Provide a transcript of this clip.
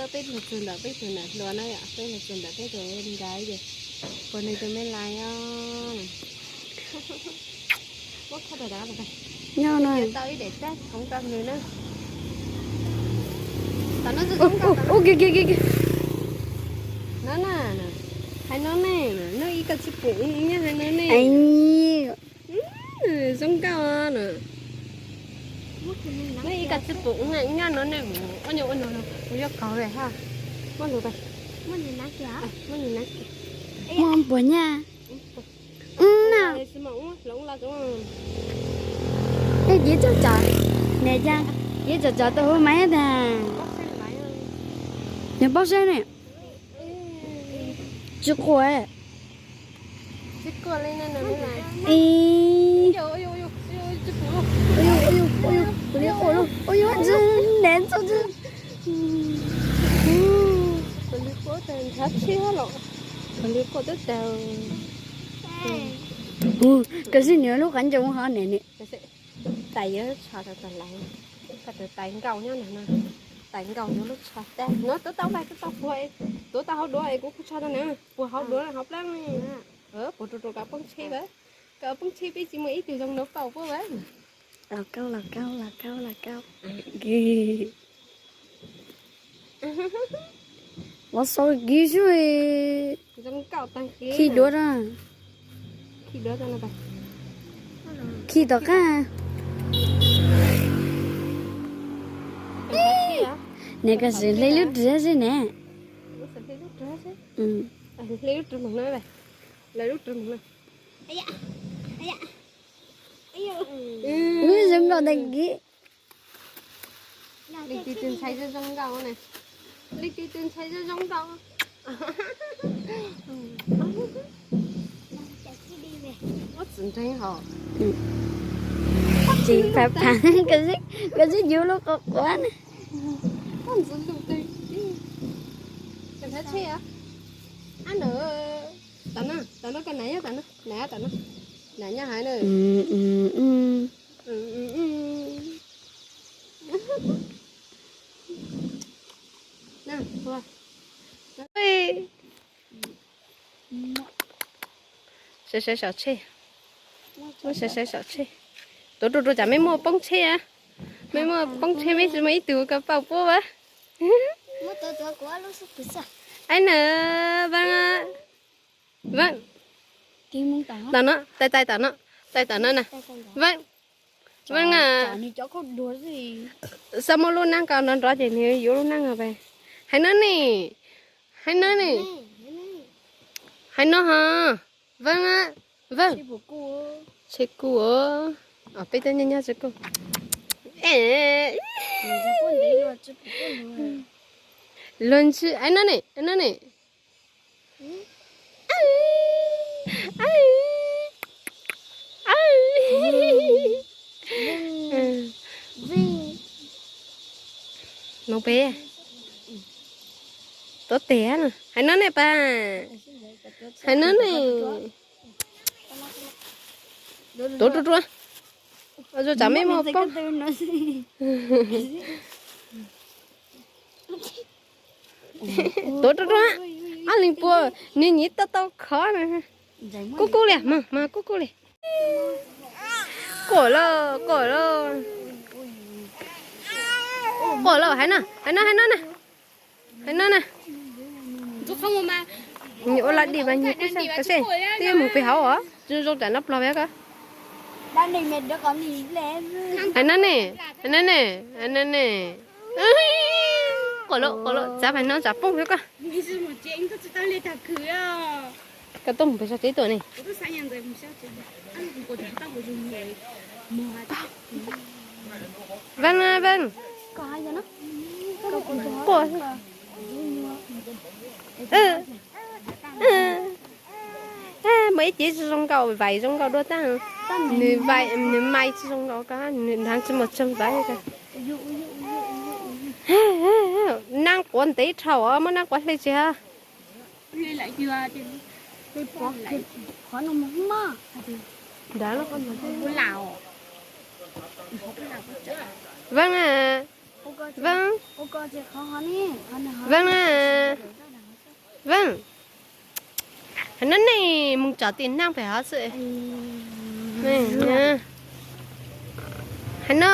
Peb mus txog ntawm peb tus nam hluas na yom, peb mus txog ntawm peb tus nraud ces puas nws tus me lais os. Nyob no tau ib daim tag hauv rau nws na. Tam no zoo nkauj. Ub, kiag kiag kiag kiag. No na, hais no ne, no ib koj tsis pum nyob hais no ne. Zoo nkauj no. No ib koj tsis pum nyob no ne. Ua nyuag ua no, kuv yuav kaug lawm ha. Muab lus, muab nws na. Muab npuas nyaj. Ej, yeej tsom tsom, niam, yeej tsom tsom tus hu maiv tag. Nws paub saib ne. Tsis quaj. Ib, ua li quaj lauj, ua li quaj lauj, ua li quaj lauj, ua li quaj lauj. Ua li quaj tag nrho thiab los, ua li quaj twb tag. Ua, koj sim nws lub qhov ncauj ho niam niam. Tais yuav lub tsho rau tus lawv, koj tus tais nkauj nyob ntawm no. Tais nkauj yuav lub tsho tag no, tuav tau lais, tuav tau puag, tuav tau hauv duav es kuv kuj tsho rau na. Puag hauv duav hauv plab. Puag rau rau koj poob tsheb, koj poob tsheb peb tsis muaj ib tug zoo nrog pauj puab. Los kauj, los kauj, los kauj, los kauj. Los xaus kiv xwb. Khi duav, khi tom qab. Nws koj sim hle lub rwg xwb ne. Lub zoo nkauj tag kiv. Li tis tus ntxhais zoo zoo nkauj na. Li tis tus ntxhais zoo zoo nkauj. Muab txiv ntseeg hos. Tsis phav phav, koj sib yuav lub quav quav na. Ab, ntawd, tam no, tam no koj nam nyob tam no, nam tam no, nam nyob hais na. Saib saib saum tsheb, muab saib saib saum tsheb. Tuav rau rau tsam mej muaj poob tsheb, mej muaj poob tsheb mej tsis muaj ib tug koj pauj puab a. Aib na, Veeb, Veeb, tam no, tais tais tam no, tais tam no na, Veeb, Veeb na. Xav muab lub neej koj nrov nrov ces nws yuav lub neej os. Hais no ne, hais no ne, hais no hos, Veeb, Veeb. Tsheb kuj, peb teb nyob nyob tsheb kuj. Luag ntsis, hais no ne, hais no ne. Noog peb, tuav tes, hais no ne pas, hais no ne. Tuav rau rau, tsam mej muaj poob. Tuav rau rau, ab leeg puas nws nyiv tau tau khov na. Kuj kuj li mas, mas kuj kuj li. Quaj lauj, quaj lauj. Quaj lauj, hais no, hais no, hais no na. Hais no na. Nws ua laj dim mas nyias kuj sab kav seb twb yuav mus pem hauv os, zoo zoo tam no plob pem ko. Hais no ne, hais no ne, hais no ne. Quaj lauj, quaj lauj, txav pais no txav poob pem ko. Koj tuaj mus pem sab tsev tuaj ne. Veeb, Veeb. Quaj. Muaj ib cev tsis zoo nkauj, vais zoo nkauj dua tag. Nws vais, nws mais tsis zoo nkauj ko, nws nrhav tsis muaj tsawg vais ko. Nab quav ntev dhau, muab nab quav hle tsis ha. Veeb a, Veeb, Veeb na, Veeb, hais no nej mus tsom tis neej pem hov xwb. Hais no,